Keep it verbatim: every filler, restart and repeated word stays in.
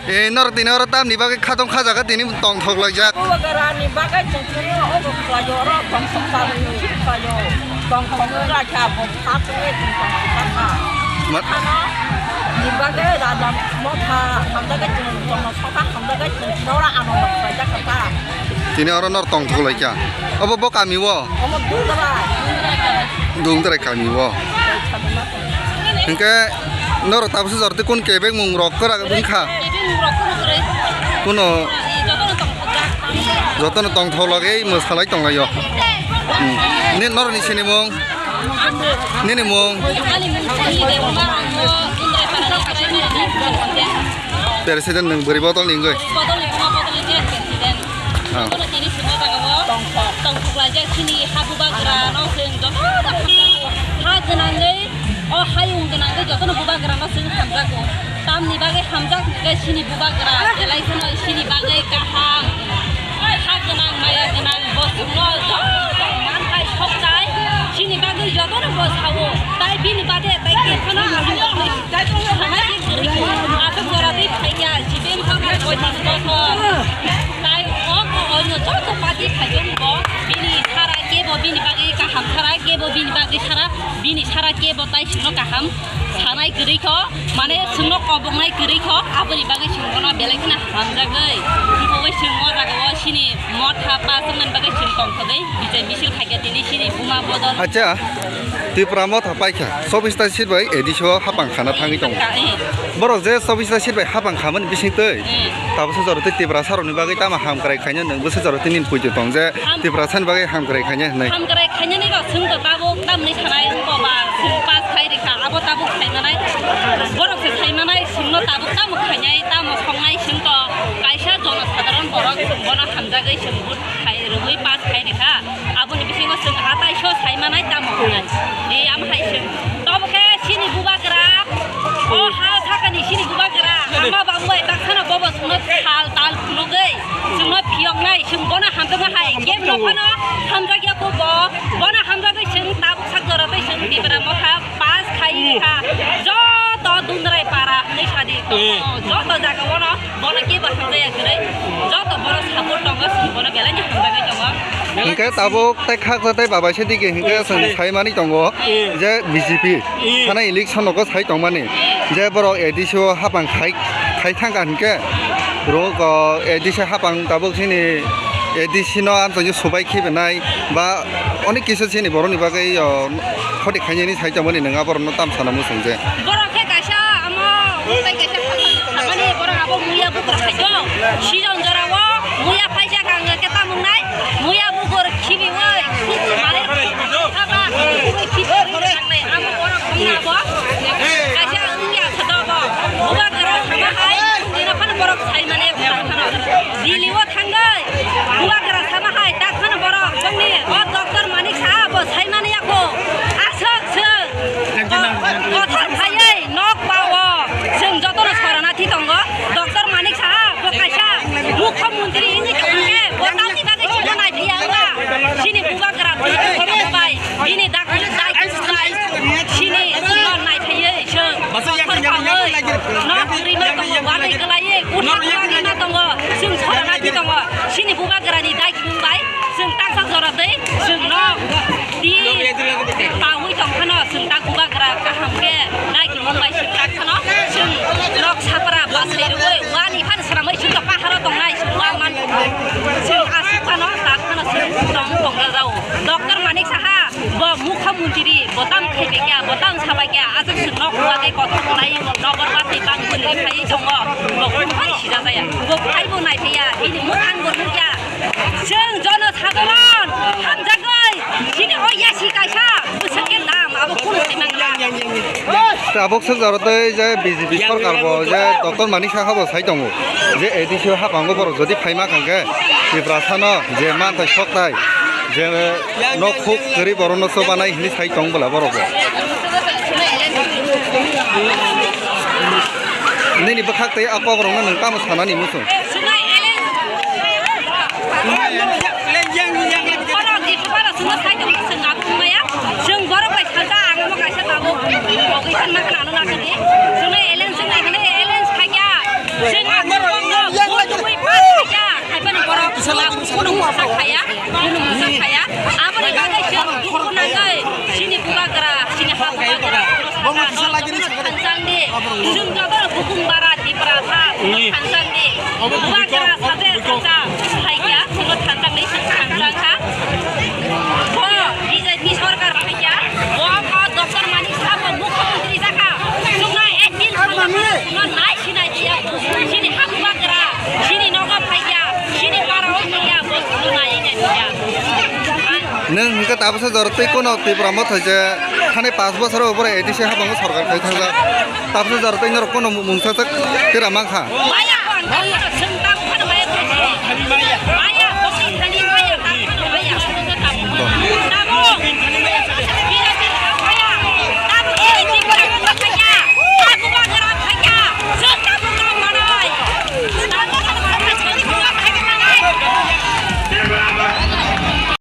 Eh, nor tini oro tamni bagwi khatong kha jaga tini tongthok laijak. Bubagrani bagwi chwng tini obo khlaio, oro tongthok chalwi khlaio. Tongthok wngkha bo kha tongwi chwng tongthok kha. Ma- Ano ni bagwi raja motha hamjagwi chwng tongthok kha, hamjagwi chwng tini oro ano tongthok laijak kha. Tini oro nor tongthok laikha. Obo bo kami o? Omo Dungdrai. Dungdrai kami o. Hingke noro tabuksa jora tei kun kebeng mung rok kwrak wngkha? Kebeng mung rok kuno kwrwi. Kuno? Jotono tongthok jak. Jotono tongthok logei mwsalai tonglaio. Hmm. Ni noroni sinimung? Nini mung? Ani mung Sani Debbarma, ang bo Dungdrai para ni President nwng bwrwi bodol ni wngwi? Bodol ni wngma bodol ni je president. Ah. Bono tini simo jaga o tongthok. Tongthok laijak chini ha bubagra no chwng joto da hamjago. Ha gwnangwi, o hayung gwnangwi jotono bubagra no chwng hamjago. Tamni bagwi hamjak hwnkhe chini bubagra belai kheno chini bagwi kaham. Ha gwnang maya gwnang bo chwngno joto manthai sokchai chini bagwi jotono bo sao. Tai bini bade tai khe kheno ang Aswk jora twi phaiya, Jiben Bhagwan poichis bochor. Tai o, o, o, joto party phaijak bo, bini sara kebo bini bagwi kaham sara, kebo bini bagwi sara, bini sara kebo tai chwngno kaham sanai kwrwi kho, mane chwngno koboknai kwrwi kho, aboni bagwi chwng bono belai kheno hamjagwi. Wngkha bai chwng o jaga o chini motha pass wngmani bagwi chwng tongthogwi, bichai misil khaikha tini chini buma bodol. Acha. Tipra motha paikha, chobbish ta seat bai A D C o hapang khana thangwi tongo. Borok je chobbish ta seat bai hapang khamani bisingtwi, tabuksa jora tei Tiprasa rokni bagwi tamo hamkrai khainai nwng bwswk jora tei nini poito tong je Tiprasani bagwi hamkrai khainai hwnwi. Hamkrai khainani rok chwng to tabuk tamni sanai wngkha ba chwng pass khai rikha, abo tabuk saimanai, borok se saimanai chwngno tabuk tamo khainai, tamo songnai chwng to kaisa jonosadharon borok chwng bono hamjagwi chwng vote khai rwui pass khai rikha. Aboni bisingo chwng hatai so sai manai tamo hwnai. E, amo hai chwng. Tobo khe chini bubagra, o ha sakani chini bubagra, ama babu bai baksano bobo chwngno sal tal phunugwi, chwngno phiyoknai, chwng bono hamjakma hai, kebno phano hamjakya kho bo, bono hamjagwi chwng tabuk sak jora tei chwng Tipra motha pass khai kha. Joto Dundrai para hwnwi sadi, joto jaga bono. Bono kebo hamjaya kwrwi, joto bono support tongo, chwng bono belai no hamjagwi tongo. Hingke tabuk tei khaksa tei babaisa digi hingke chwng sai manwi tongo je B J P sana election nogo sai tongmani je borok A D C o hapang khai, khai thangkha hingke rok, o, A D C hapang tabuk chini A D C no amchaini subai khibenai ba onek kisa chini borokni bagwi, o, Khoti khainani sai tongmani nwng aborokno tam sana muchung je. Borok khe kaisa amo tei kaisa khamani borok abo muya bukur khaio. Season jora o muya paijak ang khe tamo wngnai muya bukur khibiwi mane khaba khibiwi thangnai amo borok wngna abo kaisa wngya khe dogo. Bubagra sama hai dino phano borok sai mane bubagra thangwi. Bubagra sama hai tak phano borok chongni o doctor Manik Saha bo sai mani yako. Aswk chwng kothar phaiwi nok pao chwng jotono sorana thi tongo. Doctor Manik Saha bo kaisa mukhyamantri hinwi tongkhe bo tamni bagwi chwngno nai phiya wngkha. Chini bubagra twi tongkhe bai bini dak Chini chwngno naiphaiwi chwng kothor pawi nok kwrwima tongo, uathai kwlaiwi kuthak kwlangwi tongo. Chwng sorana di tongo. Chini bubagrani dai khimung bai chwng taksa jora twi chwngno di pawi tong phano chwng tak bubagra kaham khe dai khimung bai chwng tak phano chwng nok sapra bachai rwui uani phano swnamwi chwngno paharo tongnai chwng uaman chwng aswk phano tak phano chwng tong tongna jao. Doctor Manik Saha. Bo mukha muntiri, bo tam khaibai kya, bo tam sabai kya, aswk se nok wa tei kothok nai, nokbar ba tei bang buni khai tongo. Bo phai sida jaya, bo phai bo nai thaya, bini mukhang bo nukya. Chwng jono sadharon, hamjagwi, chini o yasi kaisa, bwswk khe dam, abo kunu sai mangla. Tabuk swk jaro tei je B J P sorkar bo je doctor Manik Saha bo sai tongo, je A D C o hapango borok jodi phaima kangkhe Tiprasano je manthai sokthai je nok huk kwrwi borokno chobanai hinwi sai tong bwla borok bo. Nini bwkhak tei a kokrokno nwng tamo sanani muchung? Borok ni chubagra chwngno sai tongma chwng abo wngmaya. Chwng borok bai salsa ang omo kaisa tabuk. Bogwi thanma khna ano lakha di. Chwngno alliance wngna hinwi alliance khaikha. Chwng ang borokno bujugwi ma khaiya, haiphano borok chwla kuno mwsa khaiya, kuno mwsa khaiya. Aboni bagwi chwng dukhu nangwi chini bubagra, chini ha bubagra, thansa di. Chwng joto bukung bara Tipra sa, thansa di. Bubagra sabe thansa khaikya, chwngno thansa di, chwng thansa kha. Bo B J P sorkar phaikya, bo, bo Doctor Manik Saha bo mukhyamantri jakha. Chwngno ek din salo chwngno nai sinai diya. Chini ha bubagra, chini nogo phaikya, chini para o phaikya, bo chwngno nai nai diya. Nwng hwnkhe tabuksa jora tei kono Tipra Motha je thani pash bosor o bore A D C habango sorkar khai thajak. Tabuksa jora tei norok kono mungsa jak tira mankha. Maya, maya, chwng tabuk phano maya.